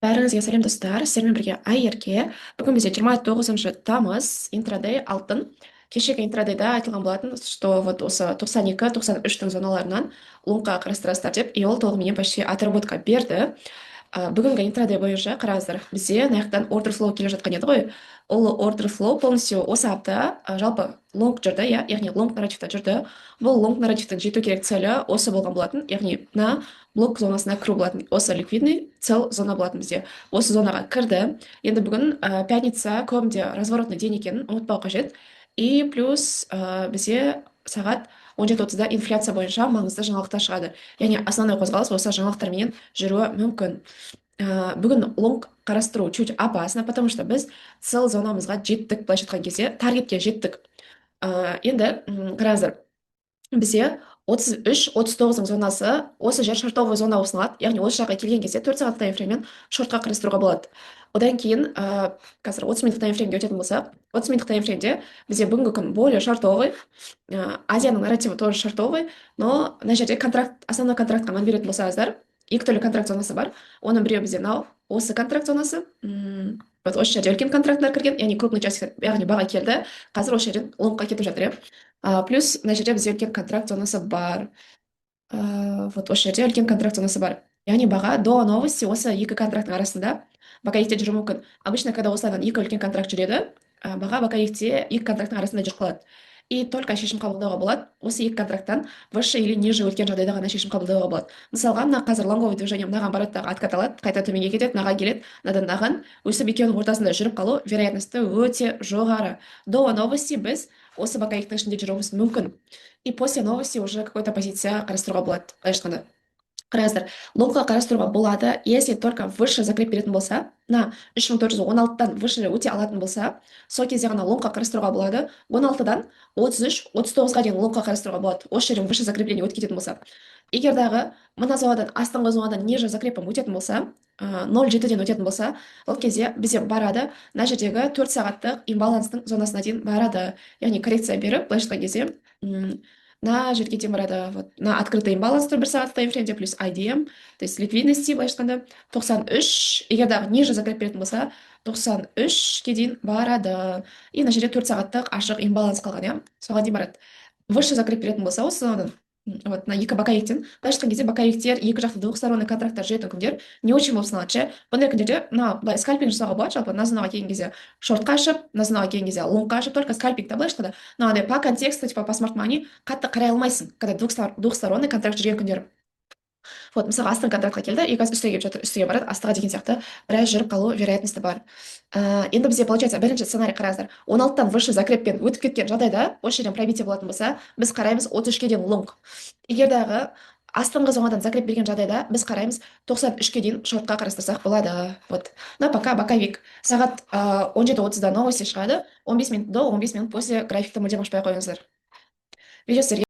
Бәріңізге сәлем, достар! Сіздермен бірге Айерке. Бүгін бізде 29 тамыз, интрадей алтын. Кешегі интрадейда айтылған болатын, что вот осы 92-93-тің зоналарынан лонгқа қарастырасыздар деп, и ол толығыменен почти отработка берді. Бүгінгі интрадей бойынша қараңыздар, бізде мына жақтан order flow келе жатқан еді ғой. Ол order flow полностью осы апта жалпы лонг жүрді, иә, яғни лонг нарративта жүрді. Бұл лонг нарративтің жету керек целі осы болған болатын, яғни мына блок зонасына кіру болатын. Осы ликвидный sell зона болатын бізде. Осы зонаға кірді. Енді бүгін пятница, көбінде разворотный день екенін ұмытпау қажет. И плюс бізде сағат 17:30-да инфляция бойынша маңызды жаңалықтар шығады. Яғни основной қозғалыс осы жаңалықтарменен жүруі мүмкін. Бүгін лонг қарастыру чуть опасно, потому что біз sell зонамызға жеттік, былайша айтқан кезде, таргетке жеттік. Енді қараңыздар, бізде 33-39-ның зонасы, осы жер шортовый зона болып саналады, яғни осы жаққа келген кезде 4 сағаттық таймфрейммен шортқа қарастыруға болады. Одан кейін қазір 30 минуттық таймфреймге өтетін болсақ, 30 минуттық таймфреймде бізде бүгінгі күн более шортовый, Азияның нарративі тоже шортовый, но мына жерде контракт, основной контрактқа мән беретін болсаңыздар, екі түрлі контракт зонасы бар. Оның біреуі бізде мынау осы контракт зонасы, вот осы жерде үлкен контрактілер кірген, яғни крупный часть, яғни баға келді, қазір осы жерден лонгқа кетіп жатыр, иә. Плюс мына жерде бізде үлкен контракт зонасы бар, вот осы жерде үлкен контракт зонасы бар, яғни баға до новости осы екі контракттың арасында боковикте жүруі мүмкін. Обычно, когда осылайдан екі үлкен контракт жүреді, баға боковикте екі контракттың арасында жүріп қалады, и только шешім қабылдауға болады осы екі контракттан выше или ниже өткен жағдайда ғана шешім қабылдауға болады. Мысалға, мына қазір лонговый движение мынаған барады дағы, откат алады, қайта төменге кетеді, мынаған келеді, мынадан мынаған, өсіп екеуінің ортасында жүріп қалу вероятності өте жоғары. До новости біз осы боковиктің ішінде жүруіміз мүмкін, и после новости уже какой то позиция қарастыруға болады. Былайша айтқанда, қараңыздар, лонгқа қарастыруға болады, если только выше закреп беретін болса, мына 3416-дан выше өте алатын болса, сол кезде ғана лонгқа қарастыруға болады. 16-дан 33-39-ға дейін лонгқа қарастыруға болады, осы жерден выше закрепление өтіп кететін болса. Егер дағы мына зонадан, астыңғы зонадан ниже закрепом өтетін болса, 0,7-ден өтетін болса, ол кезде бізде барады, мына жердегі 4 сағаттық имбаланстың зонасына дейін барады, яғни коррекция беріп, былайша айтқан кезде, мына жерге дейін барады. Вот мына открытый имбаланс тұр 1 сағаттық таймфреймде, плюс IDM, то есть ликвидности, былайша айтқанда, 93. Егер дағы ниже закреп беретін болса, 93-ке дейін барады, и мына жерде 4 сағаттық ашық имбаланс қалған, иә, соған дейін барады. Выше закреп беретін болса осы зонадан, вот мына екі боковиктен, былайша айтқан кезде, боковиктер, екі жақты двухсторонний контракттар жүретін күндер не очень болып саналады ше. Бұндай күндерде мына былай скальпинг жасауға болады. Жалпы мына зонаға келген кезде шортқа ашып, мына зонаға келген кезде лонгқа ашып, только скальпинг та. Былайша айтқанда, мынандай по контексту, типа по смарт мани қатты қарай алмайсың, когда двухсторонний контракт жүрген күндер. Вот мысалға, астыңғы контрактқа келді и қазір үстіге келіп жатыр, үстіге барады, астыға деген сияқты біраз жүріп қалу вероятності бар. Енді бізде получается бірінші сценарий, қараңыздар, 16-тан выше закреппен өтіп кеткен жағдайда, осы жерден пробитие болатын болса, біз қараймыз 33-ке дейін лонг. Егер дағы астыңғы зонадан закреп берген жағдайда, біз қараймыз 93-ке дейін шортқа қарастырсақ болады. Вот, но пока боковик. Сағат 17:30-да новости шығады, 15 минут до, 15 минут после графикті мүлдем ашпай ақ қойыңыздар. Видео сіздерге